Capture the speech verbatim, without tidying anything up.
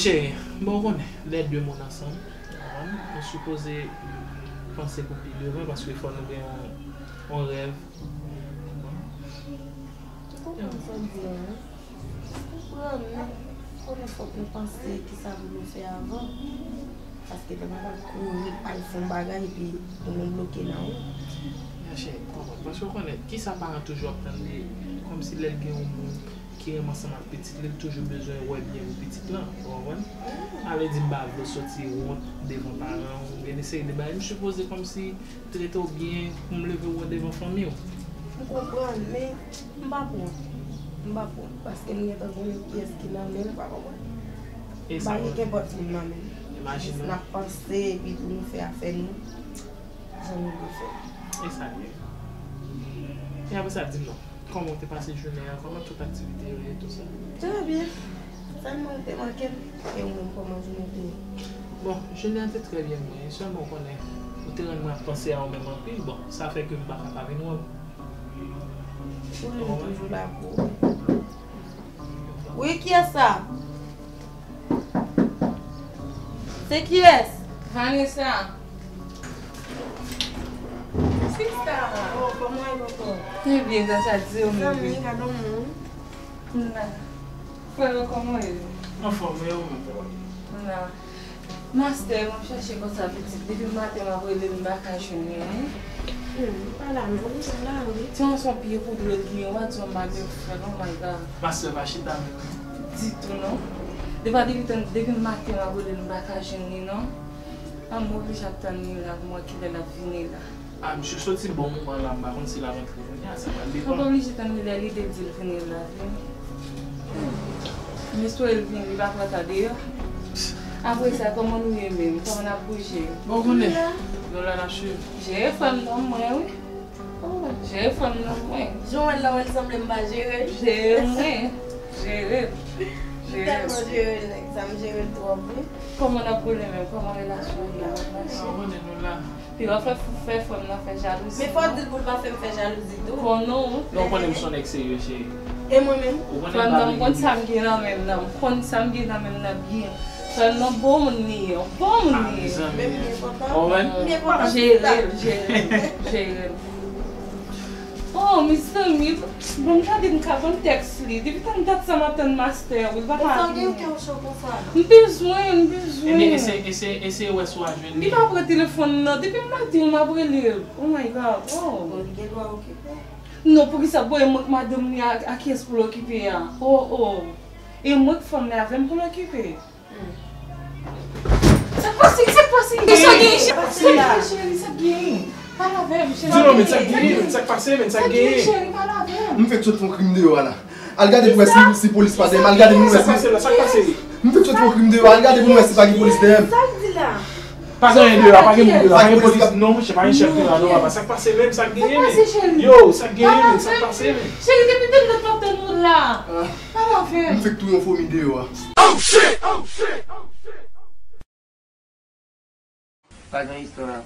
Cheri, bon, ou konnen, lè de moun ansanm, nou sipoze panse pou pi devan, paske fò nou gen yon, yon rèv. Ou konprann sa w di a, wi. Ou konprann, men konnen fòk nou panse kisa pou nou fè avan. Paske lè nou pral kouri al fè yon bagay epi nou menm bloke nan wout. Monchè, konprann. Paske w konnen, kisa paran toujou ap tande, kòmsi lè l gen yon moun ki renmen ansanm ak pitit li, l toujou bezwen wè byen pou pitit lan, ou konprann? Sa vle di m pa vle w soti wont devan paran w, oubyen de seri de bagay. M sipoze kòmsi trete w byen, pou m leve w wont devan fanmi w. M konprann, men m pa pran. M pa pran. Paske m gentan konnen kiyès ki nan men m, ou pa konprann? E m sa pa gen kenpòt moun nan men m. Imajine w. Jis n ap panse, epi pou nou fè afè nou, jan nou vle fè. E sa l ye. E apre sa, di m non. Kòman w te pase jounen an? Kòman tout aktivite yo ye, tou sa? Trè byen. Sèlman ou te manke m. E ou menm, kòman jounen te ye? Bon, jounen an te trè byen, mwen. Sèlman ou konnen, ou te rann mwen ap panse a ou menm anpil. Bon, sa fè ke m pa ka pa vin wè w. Ou menm toujou la pou ou. Wi, kiyès sa? Se kiyès? Vanessa. Sista. Oh, kòman w ye, kòkò? Trè byen, gras a Dye, ou menm? Zanmi, gade yon moun. M la. Frè yo, kòman w ye? Anfòm, e ou menm? M la. Mastè, m ap chache konsa pitit. Depi maten m ap rele l, m pa ka jwenn li, wi. Hmm, li pa la non, li la, wi. Ti yon son pye kou dlo l genyen, w pa di yon bagay frè, oh my God. Mastè pa chita menm. Ditou non. Depi, depi, depi maten m ap rele l, m pa ka jwenn li non. A m oblije ap tann li la pou m wè kilè l ap vini la. A, misye soti bon moman la, m pa konn si l ap antre kounye a, sa pral depann. Ou pa oblije tann li lè li te di l vini la, vini. M espere l vini, li pa pran tan deyò. Apre sa, kòman nou ye menm? Kòman n ap bouje? Bon, ou konnen. Nou la, n ap swiv. Jere frè m non mwen, wi. Oh. Jere frè m non mwen. Jan w wè l la, w wè l sanble m pa jere l. Jere mwen. Jere l. M tèlman jere l, nèg sa, m jere l twòp, wi. Kòman n ap boule menm? Kòman relasyon an ye? N ap mache? Ou konnen nou la. Li pa fè, fè frè m nan fè jalouzi. Men fò w di l pou l pa fè m fè jalouzi tou. Bon, non. Non, ou konnen m se yon nèg serye, cheri. E mwen menm? Ou konnen m pa vle gen. Frè m nan, m konn sa m gen nan men m nan, m konn sa m gen nan men m nan byen. Frè m nan bon moun li ye, bon moun li ye. Ah, mezanmi. Men m byen kontan. Ou wè? M byen kontan. Jere l, jere l, jere l. Oh, mezanmi, bon, m tande m ka ban tèks li. Depi tann dat sa m ap tann mastè, wi, l pa ka vini. Men sa w gen kè w cho konsa? M bezwen, m bezwen. Ebyen, eseye, eseye, eseye wè si w a jwenn li. Li pa pran telefòn nan. Depi maten, m ap rele l. Oh my God, oh. Bon, li gen dwa okipe. Non, poukisa, bon, e mwen k madanm li a, a kiyès pou l okipe a? Oh, oh. E mwen k fanm li avè m pou l okipe. Sa k pase? Sa k pase? Sa k genyen, cheri? Sa k genyen, cheri? Sa k genyen? Pale avè m, cheri. Di non, men sa k genyen, men sa k pase, men sa k genyen. Sa k genyen, cheri? Pale avè m. M fèk sot fè yon krim deyò a la. Al gade pou wè si, si polis pa dèyè m. Al gade pou wè si. Sa k pase la? Sa k pase? M fèk sot fè yon krim deyò a. Al gade pou wè si pa gen polis dèyè m. Sa l di la? Pa gen anyen deyò a, pa gen moun deyò a, pa gen polis. Non, monchè, pa gen chèf deyò a, non, papa. Sa k pase menm? Sa k genyen, men? Yo, sa k genyen, men? Sa k pase, men? Cheri, depi tèlè m ap tann ou la. Pale avè m. M fèk touye yon fomi deyò a. Oh shit! Oh shit! Oh shit! Pa gen istwa.